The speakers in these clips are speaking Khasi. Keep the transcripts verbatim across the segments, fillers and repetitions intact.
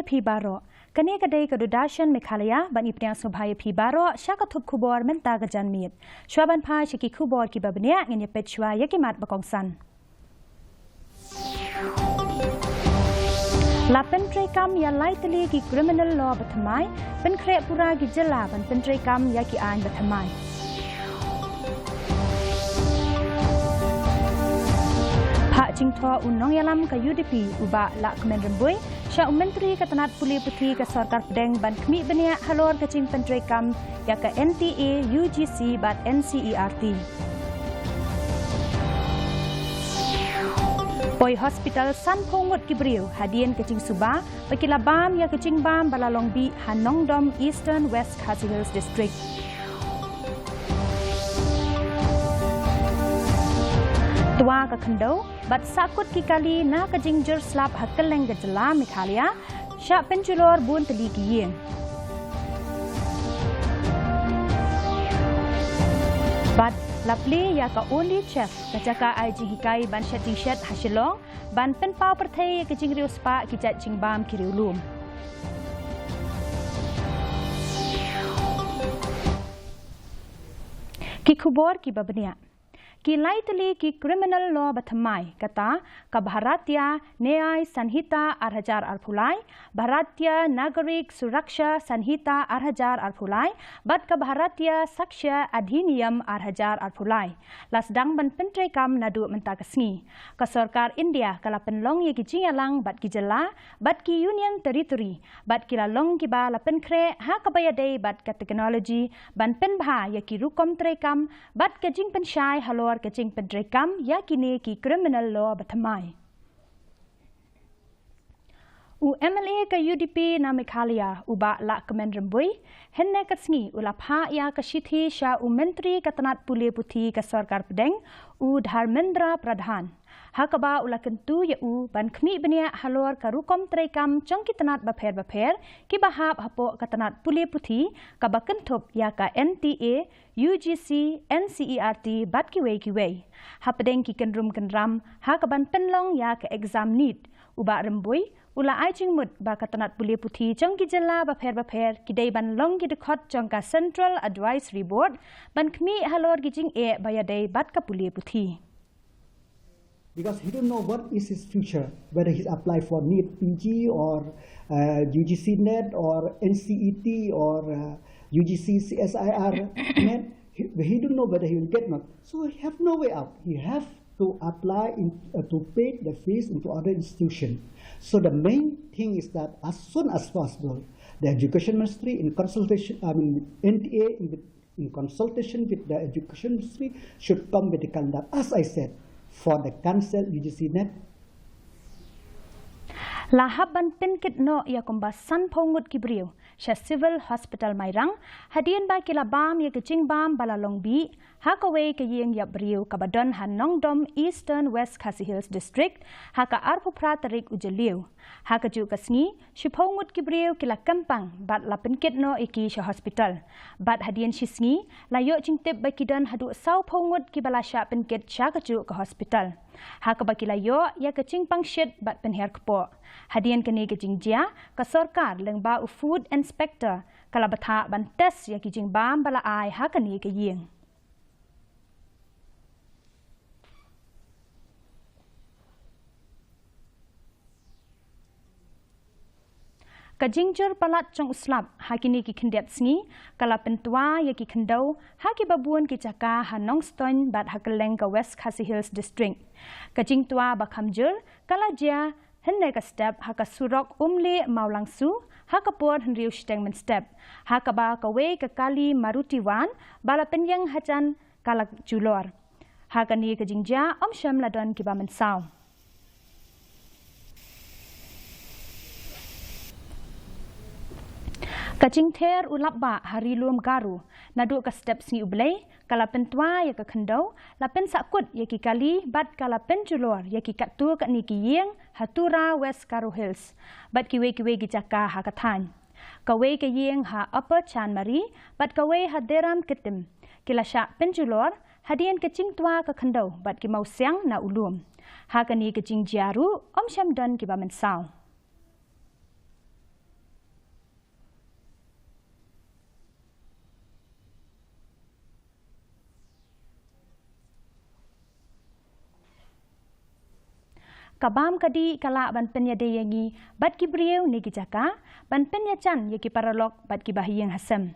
Phi baroh. Kane ka dei ka Doordarshan Meghalaya, ban ïa pdiang sngewbha ïa phi baroh sha ka thup khubor mynta ka janmiet. Shuwa ban phai sha ki khubor kiba bniah, ngin ïa peit shuwa ïa ki mat ba kongsan. La pyntreikam ïa lai tylli ki criminal law ba thymmai, pynkhreh pura ki jylla ban pyntreikam ïa ki aiñ ba thymmai. Phah jingthoh u nongïalam ka U D P u Bah Lahkmen Rymbui sha u Myntri ka tnat pule puthi ka Sorkar Pdeng ban khmih bniah halor ka jingpyntreikam ïa ka N T A, U G C bad N C E R T. Poi hospital sanphew ngut ki briew hadien ka jingsuba ba ki la bam ïa ka jingbam ba la long bih ha Nongdom, Eastern West Khasi Hills District. Twa ka khyndew bad sahkut ki kali na ka jingjur slap ha kylleng ka jylla Meghalaya, shah pynjulor bun tylli ki ïing. Bad la plie ïa ka Only Chef, ka jaka ai jinghikai ban shet jingshet ha Shillong, ban pynpaw pyrthei ïa ka jingriewspah ki jait jingbam ki riewlum. Ki khubor kiba bniah. Ki lai tylli ki criminal law ba thymmai, kata ka Bharatiya Nyay Sanhita ar hajar arphew lai, Bharatiya Nagarik Suraksha Sanhita ar hajar arphew lai, bad ka Bharatiya Sakshya Adhiniyam ar hajar arphew lai, la sdang ban pyntreikam naduh mynta ka sngi. Ka Sorkar India ka la pynlong ïa ki jingïalang bad ki jylla bad ki Union Territory, bad ki la long kiba la pynkhreh ha kaba ïadei bad ka technology ban pynbha ïa ki rukom treikam bad ka jingpynshai halor ka jingpyntreikam ïa kine ki criminal law ba thymmai. U M L A ka U D P na Meghalaya, u Bah Lahkmen Rymbui, hynne ka sngi u la phah ïa ka shithi sha u Myntri ka tnat pule puthi ka Sorkar Pdeng, u Dharmendra Pradhan, ha kaba u la kyntu ïa u ban khmih bniah halor ka rukom treikam jong ki tnat bapher bapher kiba hap hapoh ka tnat pule puthi, kaba kynthup ïa ka N T A, U G C, N C E R T bad kiwei kiwei. Hapdeng ki kynrum kynram ha kaban pynlong ïa ka exam NEET, u Bah Rymbui u la ai jingmut ba ka tnat pule puthi jong ki jylla bapher bapher ki dei ban long ki dkhot jong ka Central Advisory Board ban khmih halor ki jingeh ba ïadei bad ka pule puthi. Because he don't know what is his future, whether he apply for NEET P G or, uh, U G C NET or N C E T or, uh, U G C C S I R NET. He, he don't know whether he will get not. So he have no way out. He have to apply in, uh, to pay the fees into other institution. So the main thing is that as soon as possible, the education ministry in consultation, I mean, N T A in the in consultation with the education ministry, should come with the calendar, as I said, for the cancel U G C NET. La hap ban pynkit noh ïa kumba sanphew ngut ki briew sha Civil Hospital Mairang, hadien ba ki la bam ïa ka jingbam ba la long bih ha kawei ka ïing ïap briew kaba don ha Nongdom, Eastern West Khasi Hills District, ha ka arphew phra tarik u Jylliew. Ha kajuh ka sngi, shiphew ngut ki briew ki la kyrpang bad la pynkit noh ïa ki sha hospital. Bad hadien shi sngi, la ïoh jingtip ba ki don haduh sawphew ngut kiba la shah pynkit sha kajuh ka hospital, ha kaba ki la ïoh ïa ka jingpang shit bad pynhiar kpoh. Hadien kane ka jingjia, ka sorkar lyngba u Food Inspector ka la bthah ban test ïa ki jingbam ba la ai ha kane ka ïing. Ka jingjur palat jong u slap ha kine ki khyndiat sngi ka la pyntwa ïa ki khyndew ha kiba bun ki jaka ha Nongstoiñ bad ha kylleng ka West Khasi Hills District. Ka jingtwa ba kham jur ka la jia hynne ka step ha ka surok Umlieh Mawlangsu ha ka por hynriew shiteng mynstep, ha kaba kawei ka kali Maruti van ba la pynïeng hajan ka la julor. Ha kane ka jingjia ym shym la don kiba mynsaw. Ka jingther u lapbah ha Ri Lum Garo naduh ka step Sngi U Blei ka la pyntwa ïa ka khyndew, la pynsahkut ïa ki kali bad ka la pynjulor ïa ki katto katne ki ïing ha Tura, West Garo Hills, bad kiwei kiwei ki jaka ha ka thaiñ. Kawei ka ïing ha Upper Chanmari bad kawei ha Deram Kyttim ki la shah pynjulor hadien ka jingtwa ka khyndew bad ki mawsiang na u lum. Ha kane ka jingjia ruh ym shym don kiba mynsaw. Ka bam ka dih ka lah ban pynïadei ïa ngi bad ki briew ne ki jaka, ban pynïajan ïa ki paralok bad ki bahaïing hasem.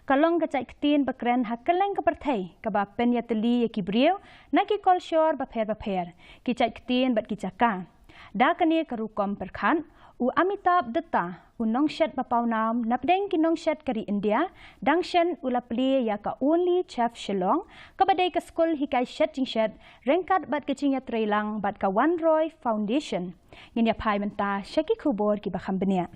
Ka long ka jait ktien ba kren ha kylleng ka pyrthei kaba pynïatylli ïa ki briew na ki kolshor bapher bapher, ki jait ktien bad ki jaka. Da kane ka rukom pyrkhat, u Amitabh Dutta, u nongshet ba pawnam napdeng ki nongshet ka ri India, dang shen u la plie ïa ka Only Chef Shillong, kaba dei ka skul hikai shet jingshet, ryngkat bad ka jingïatreilang bad ka Wanroi Foundation. Ngin ïa phai mynta sha ki khubor kiba kham bniah.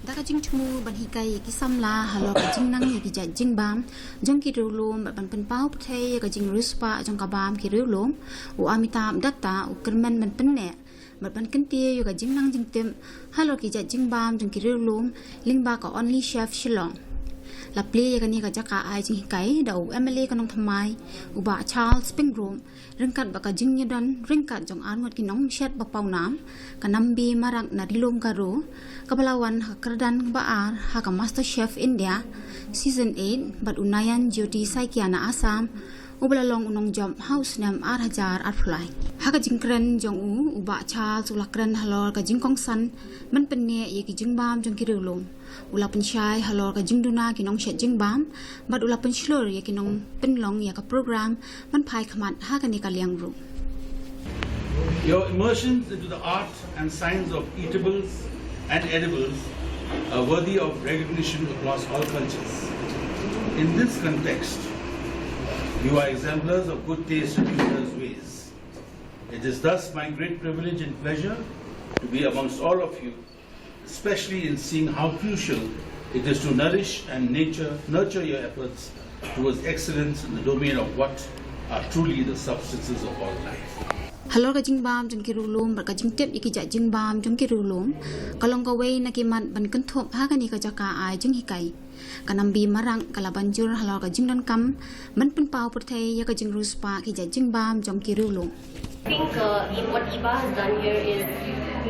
Da ka jingthmu ban hikai ïa ki samla halor ka jingnang ïa ki jait jingbam jong ki riewlum bad ban pynpaw pyrthei ïa ka jingriewspah jong ka bam ki riewlum, u Amitabh Dutta u kyrmen ban pynneh bad ban kyntiew ïa ka jingnang jingtip halor ki jait jingbam jong ki riewlum lyngba ka Only Chef Shillong. La plie ïa kane ka jaka ai jinghikai da u M L A ka Nongthymmai, u Bah Charles Pyngrope, ryngkat bad ka jingïadon ryngkat jong arngut ki nongshet ba pawnam, ka Nambi Marak na Ri Lum Garo, kaba la wan ha ka kyrdan ba ar ha ka Master Chef India Season eight, bad u Nayan Jyoti Saikia na Assam, uba la long u nongjop ha u snem ar hajar arphew lai. Ha ka jingkren jong u, u Bah Charles u la kren halor ka jingkongsan ban pynneh ïa ki jingbam jong ki riewlum. U la pynshai halor ka jingduna ki nongshet jingbam, bad u la pynshlur ïa ki nongpynlong ïa ka program ban phai khmat ha kane ka liang ruh. Your immersions into the art and science of eatables and edibles are worthy of recognition across all cultures. In this context, you are exemplars of good taste in eaters' ways. It is thus my great privilege and pleasure to be amongst all of you, especially in seeing how crucial it is to nourish and nature, nurture your efforts towards excellence in the domain of what are truly the substances of all life. Halor ka jingbam jong ki riewlum bad ka jingtip ïa ki jait jingbam jong ki riewlum, ka long kawei na ki mat ban kynthup ha kane ka jaka ai jinghikai. Ka Nambi Marak ka la ban jur halor ka jingdonkam ban pynpaw pyrthei ïa ka jingriewspah ki jait jingbam jong ki riewlum. I think uh, what IBA has done here is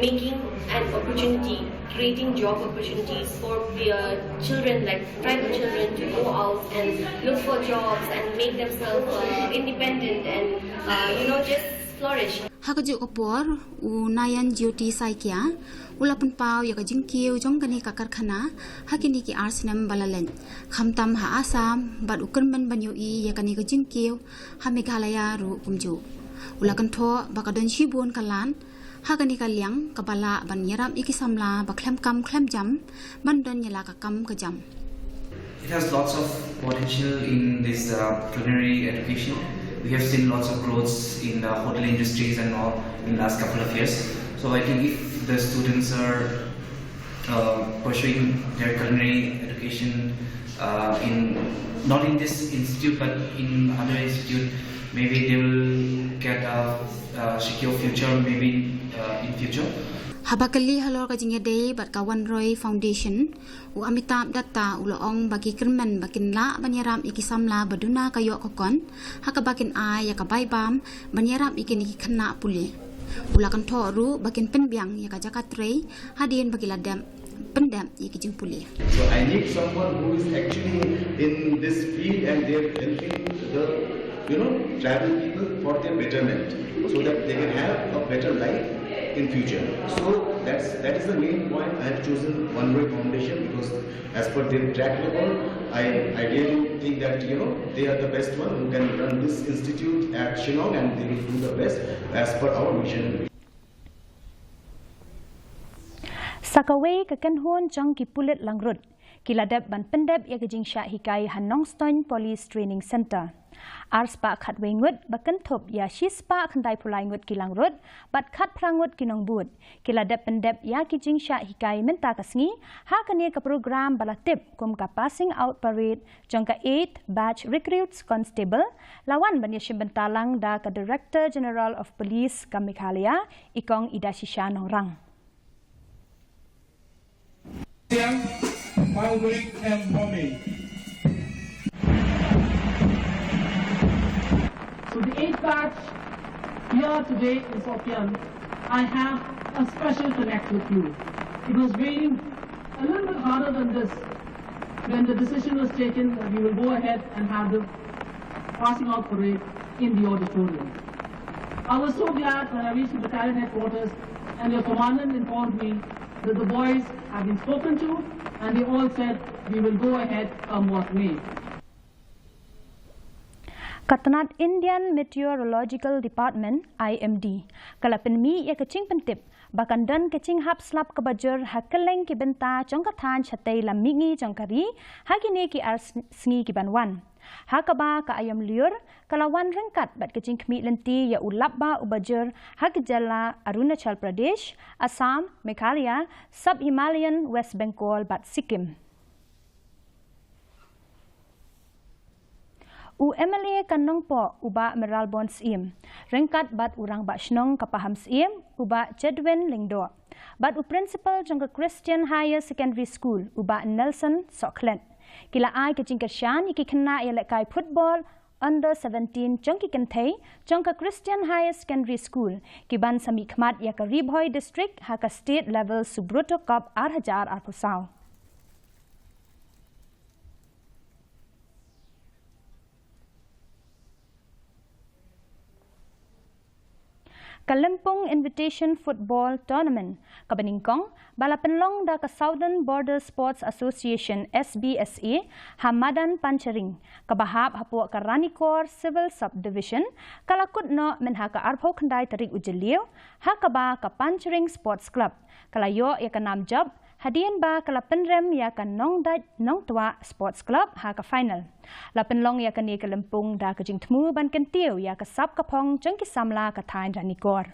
making an opportunity, creating job opportunities for uh, children, like tribal children, to go out and look for jobs and make themselves uh, independent and uh, you know, just flourish. Ha kajuh ka por, u Nayan Jyoti Saikia u la pynpaw ïa ka jingkiew jong kane ka karkhana ha kine ki ar snem ba la leit, khamtam ha Assam, bad u kyrmen ban ïohi ïa kane ka jingkiew ha Meghalaya ruh kumjuh. U la kynthoh ba ka don shibun ka lad ha kane ka liang kaba lah ban ïarap ïa ki samla ba khlem kam khlem jam ban don ïa la ka kam ka jam. It has lots of potential in this uh, culinary education. We have seen lots of growths in the hotel industries and all in the last couple of years. So I think if the students are uh, pursuing their culinary education uh, in not in this institute but in other institute, maybe they will get a uh, secure future maybe uh, in future. Haba kylli halor ka jingïadei bad ka Wanroi Foundation, u Amitabh Dutta u la ong ba ki kyrmen ba kin lah ban ïarap ïa ki samla ba duna ka ïoh ka kon ha kaba kin ai ïa ka bai bam ban ïarap ïa kine ki khynnah pule. U la kynthoh ruh ba kin pynbiang ïa ka jaka trei hadien ba ki la dep pyndep ïa ki jingpule. So I need someone who is actually in this field and they are helping the you know tribal people for their betterment so that they can have a better life in future. So that's that is the main point I have chosen Wanroi Foundation because as per their track record, I, I really think that you know they are the best one who can run this institute at Shillong and they will do the best as per our mission. Sa kawei ka kynhun jong ki pulit langrut ki la dep ban pyndep ïa ka jingshah hikai ha Nongstoiñ Police Training Centre. Ar spah khatwei ngut ba kynthup ïa shi spah khyndai phew lai ngut ki langrut bad khatphra ngut ki nongbud ki la dep pyndep ïa ki jingshah hikai mynta ka sngi ha kane ka program ba la tip kum ka Passing Out Parade jong ka eighth Batch Recruits Constable, la wan ban ïashim bynta lang da ka Director General of Police ka Meghalaya, i Kong Idashisha Nongrang. Siang, Palgrik and Bombay. So the eighth batch here today in Sopian, I have a special connect with you. It was raining a little bit harder than this when the decision was taken that we will go ahead and have the passing out parade in the auditorium. I was so glad when I reached the battalion headquarters and your commandant informed me that the boys have been spoken to and they all said we will go ahead come what may. Ka tnat Indian Meteorological Department, I M D, ka la pynmih ïa ka jingpyntip ba kan don ka jinghap slap kaba jur ha kylleng ki bynta jong ka thaiñ shatei lam mihngi jong ka ri ha kine ki ar sn-, sngi ki ban wan. Ha kaba ka aïom lyiur ka la wan ryngkat bad ka jingkhmih lynti ïa u lapbah uba jur ha ki jylla Arunachal Pradesh, Assam, Meghalaya, Sub Himalayan West Bengal bad Sikkim. U M L A ka Nongpoh, u Bah Mayralborn Syiem, ryngkat bad u Rangbah Shnong ka Pahan Syiem, u Bah Jedwin Lyngdoh, bad u Principal jong ka Christian Higher Secondary School, u Bah Nelson Sohkhlet, ki la ai ka jingkyrshan ïa ki khynnah ïalehkai football under seventeen jong ki kynthei jong ka Christian Higher Secondary School, ki ban sa mihkhmat ïa ka Ri Bhoi District ha ka State Level Subroto Cup ar hajar arphew saw. Ka Lympung Invitation Football Tournament kaba nyngkong ba la pynlong da ka Southern Border Sports Association, S B S A, ha madan Panchering, kaba hap hapoh ka Ranikor Civil Subdivision, ka la kut noh mynha ka arphew khyndai tarik u Jylliew, ha kaba ka Panchering Sports Club ka la ïoh ïa ka nam jop hadien ba ka la pynrem ïa ka Nongdait Nongtwah Sports Club ha ka final. La pynlong ïa kane ka lympung da ka jingthmu ban kyntiew ïa ka sap ka phong jong ki samla ka thaiñ Ranikor.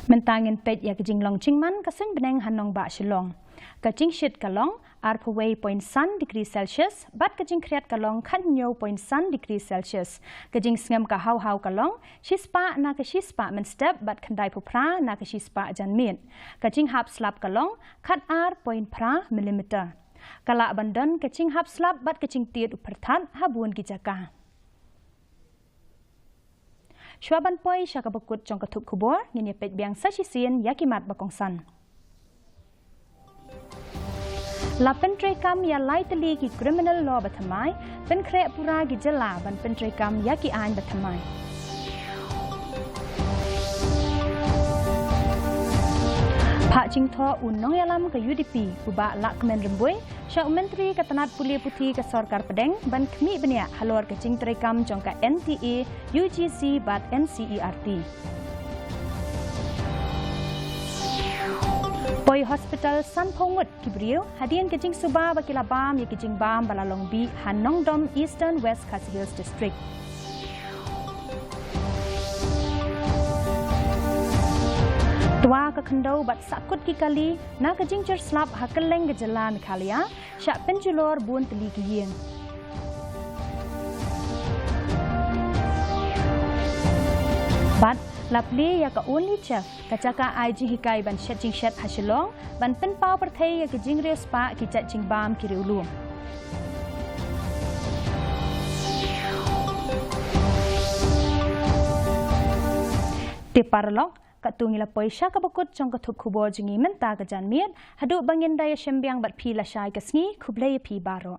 Mynta ngin peit ïa ka jinglong jingman ka suiñ bneng ha nongbah Shillong. Ka jingshit ka long arphew wei point san degree Celsius bad ka jingkhriat ka long khathynñiew point san degree Celsius. Ka jingsngem ka haw haw ka long shispah na ka shispah mynstep bad khyndaiphew phra na ka shispah janmiet. Ka jinghap slap ka long khatar point phra millimeter. Ka lah ban don ka jinghap slap bad ka jingtied u pyrthat ha bun ki jaka. Shuwa ban poi sha kaba kut jong ka thup khubor, ngin ïa peit biang sa shisien ïa ki mat ba kongsan. La pyntreikam ïa lai tylli ki criminal law bathymmai, pynkhreh pura ki jylla ban pyntreikam ïa ki aiñ bathymmai. Phah jingthoh u nongïalam ka U D P, u Bah Lahkmen Rymbui, sha u Myntri ka tnat pule puthi ka Sorkar Pdeng ban khmih bniah halor ka jingtreikam jong ka N T A, U G C bad N C E R T. Poi hospital sanphew ngut ki briew hadien ka jingsuba ba ki la bam ïa ki jingbam ba la long bih ha Nongdom, Eastern West Khasi Hills District. Twa ka khyndew bad sahkut ki kali na ka jingjur slap ha kylleng ka jylla Meghalaya, shah pynjulor bun tylli ki ïing. Bad la plie ïa ka Only Chef, ka jaka ai jinghikai ban shet jingshet ha Shillong, ban pynpaw pyrthei ïa ki jingriewspah ki jait jingbam ki riewlum. Te paralok, katto ngi la poi sha kaba kut jong ka thup khubor jong ngi mynta ka janmiet, haduh ba ngin da ïashem biang bad phi lashai ka sngi, khublei ïa phi baroh.